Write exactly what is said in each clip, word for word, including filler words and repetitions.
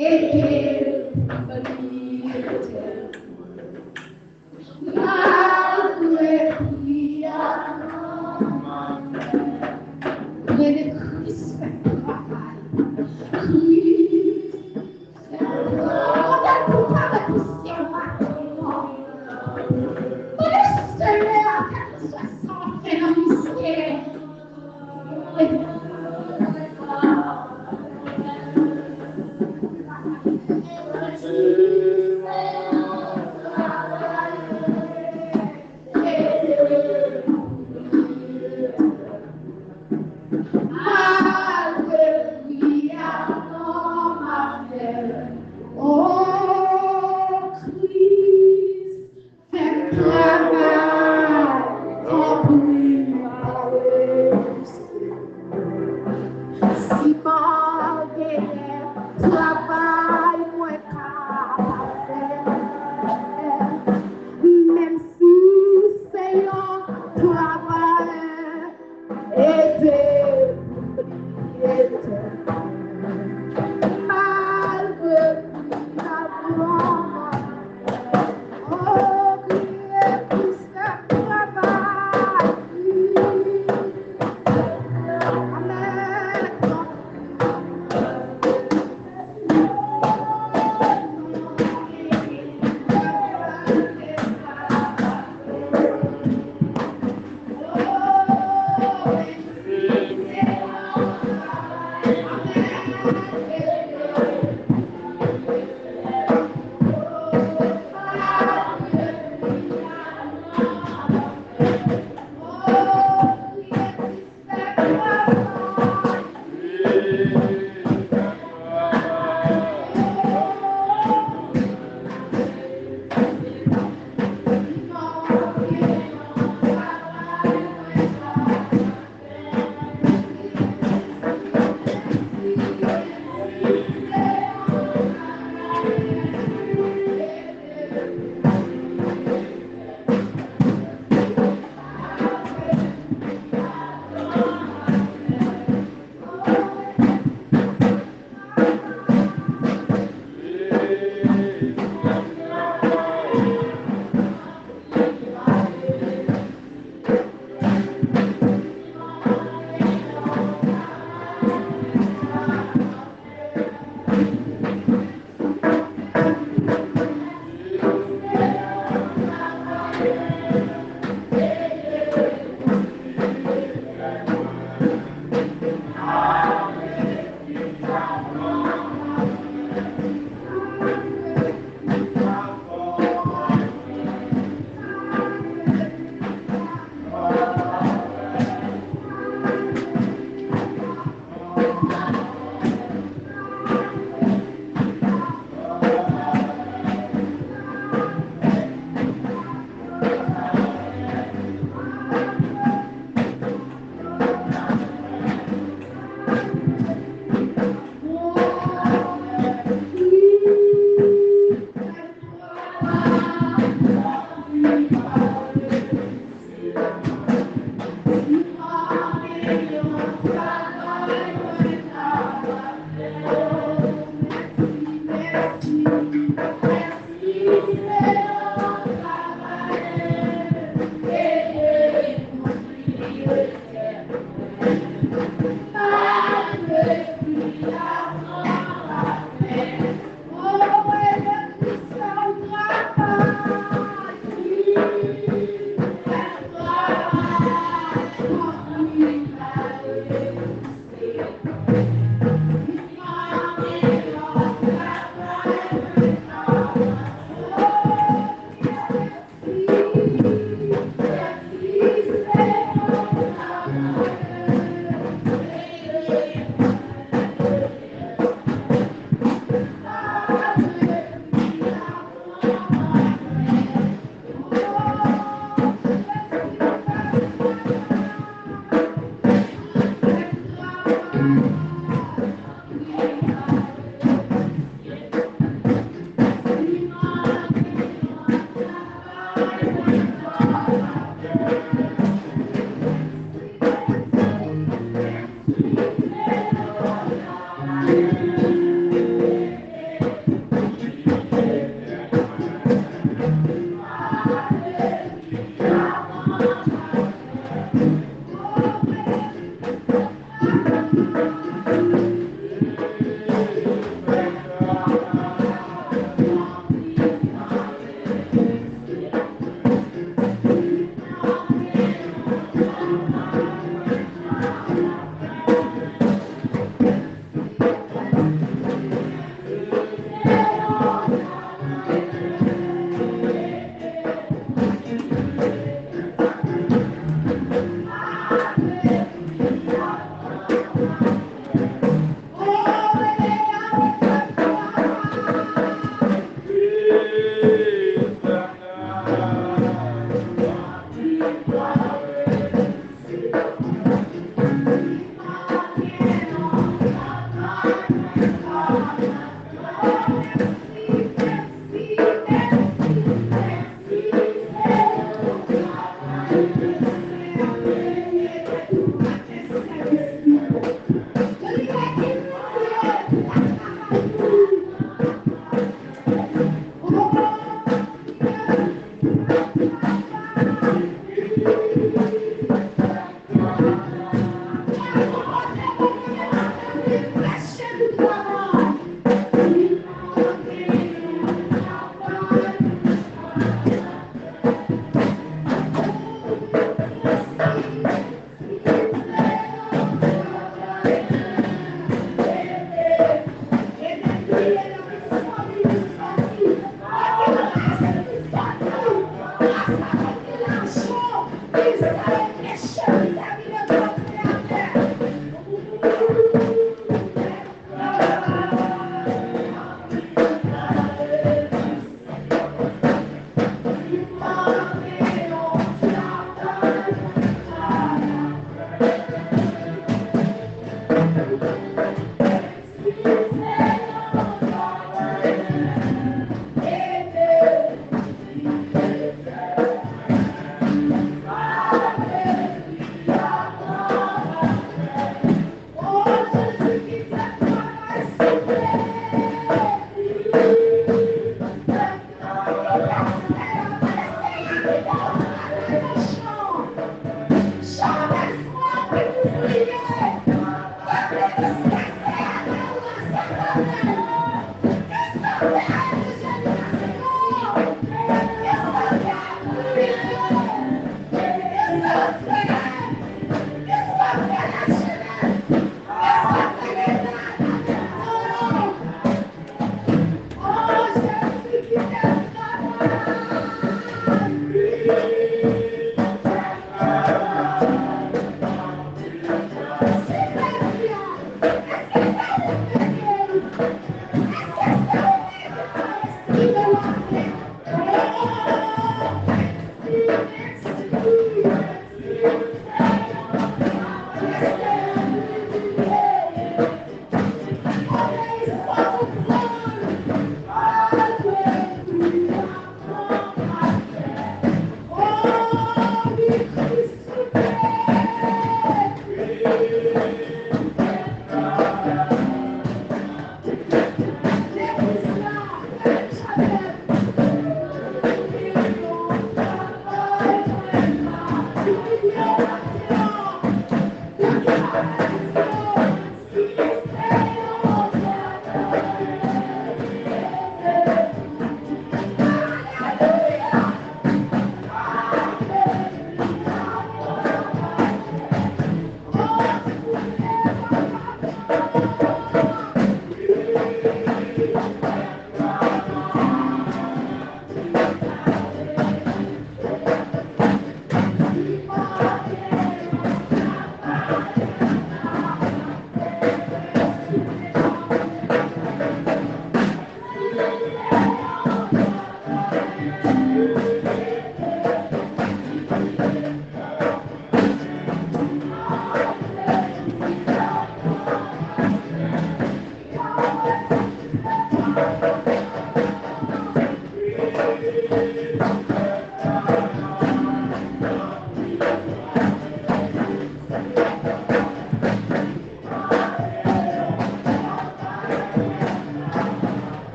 Ede m priye, Letènèl. Malgre pli a, rele Kris fè travay. Kris fè travay. Modèl pou parèt pou syèl maten an. Mande Senyè a, kèlkeswa sa w ap fè nan mistè, Fè m travay tanpri, Papa. Si pa w genyen travay mwen kapab fè, menm si se yon travay, ede m priye, Letènèl. Malgre pli a,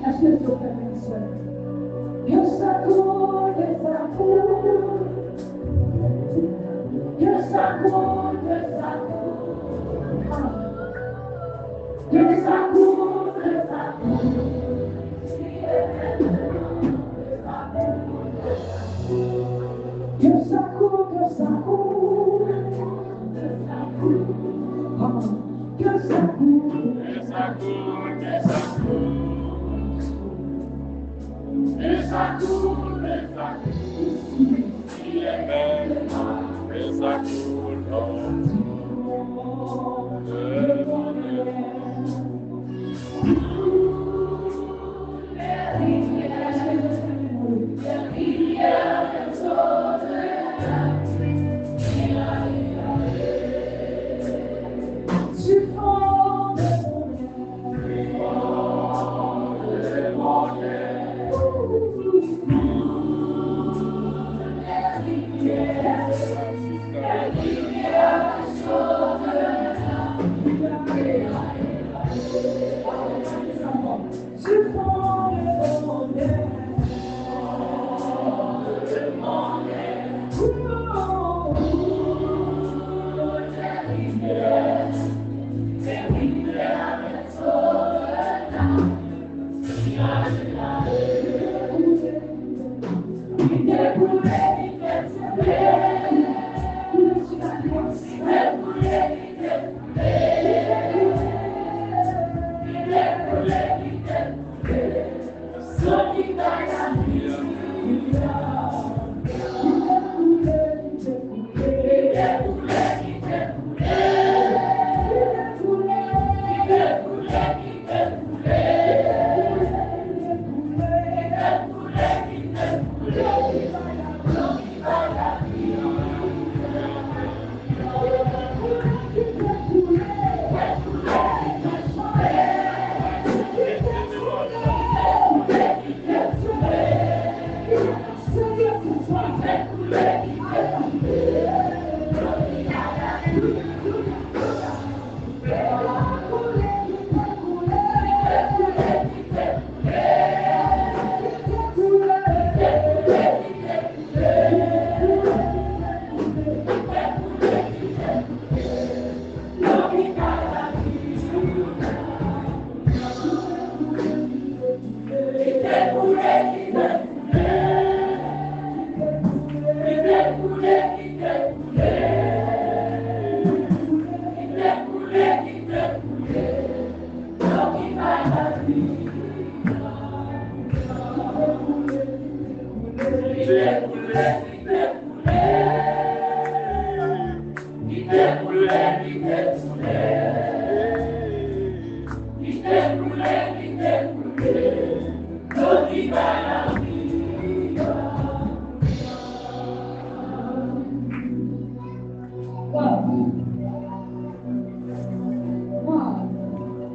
Èske Dye fè menm sèl? Grâce à vous, grâce à vous. Grâce à vous, grâce à vous. Grâce à vous, grâce à vous. Grâce à vous, grâce à vous.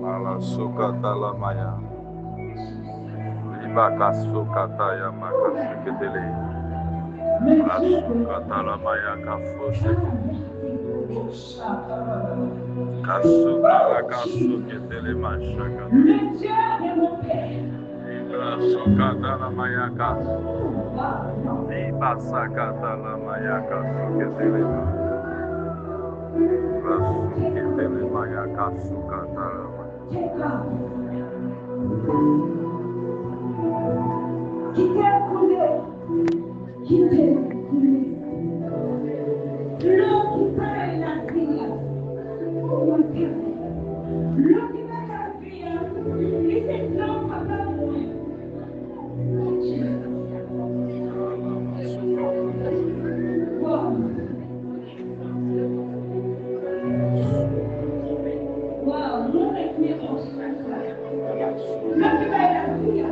Mala sukata la maya. Libaka sukata ya maka suketele. Mala sukata la maya kafose. Kasuka la kasuketele mashaka. Libra sukata la mayaka. Libra sakata la mayaka suketele. Libra suketele mayaka sukata la mayaka. Kite l koule. Kite l koule. Dlo ki bay lavi a. Dlo ki bay lavi a. Li se dlo papa mwen. Wow. Wow, nou mèt mete ansanm sa. Lòt ki bay lavi a.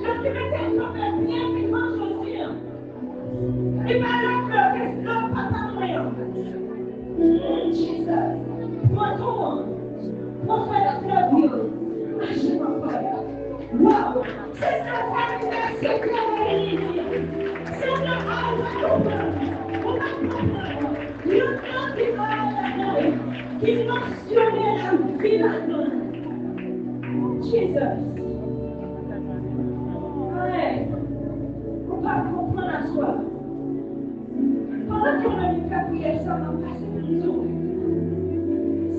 Lòt ki mete ansanm byen vivan jodi a. Li pa lòt lè ke lòt papa mwen an. Mm, Jesus. Pran tou an. Pran fè lòt lè vye. Aji nan fè. Wow. Se sa sa ki fè sekrè de Lili. Se nan awa ou pran. Ou pa konprann. Yon lòt ki bay lavi. Ki mansyone lavi. Pi ladan. Jesus. Ay, ou pa konprann aswè. Pandan ke w menm fè priyè sa, m ap pase pou m di w.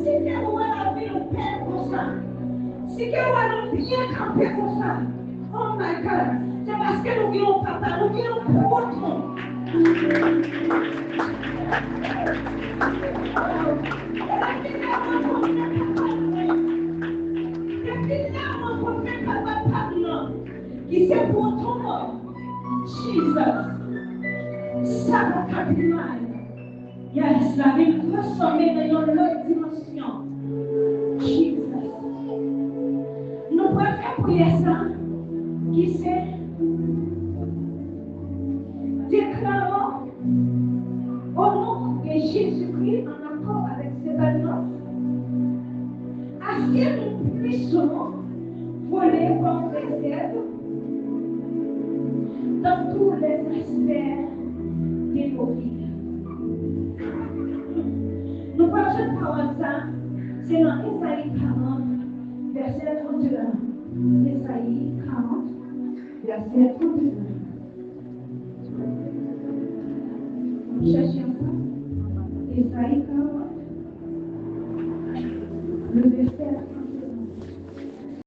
Si ke w wè lavi nou bèl konsa, si ke w wè nou byen kanpe konsa, oh my God, se paske nou gen yon papa, nou gen yon pwoton. Depi lè mwen konnen papa mwen, depi lè mwen konnen papa pa m nan, ki se pwoton mwen, Jesus, sa pa ka pi mal. Yes, lavi m transfòme nan yon lòt dimansyon. Jesus. Nou pral fè priyè sa, ki se deklare, o non de Jezikri, an akò avèk Sentènòm, à ce que nous puissions voler comme des aigles dans tous les aspects de nos vies. Nou pral jwenn pawòl sa, se nan Ezayi karant, vèsè trannde la. Ezayi karant, vèsè trannde la. Chèche ansanm. Ezayi karant, le vèsè trannde.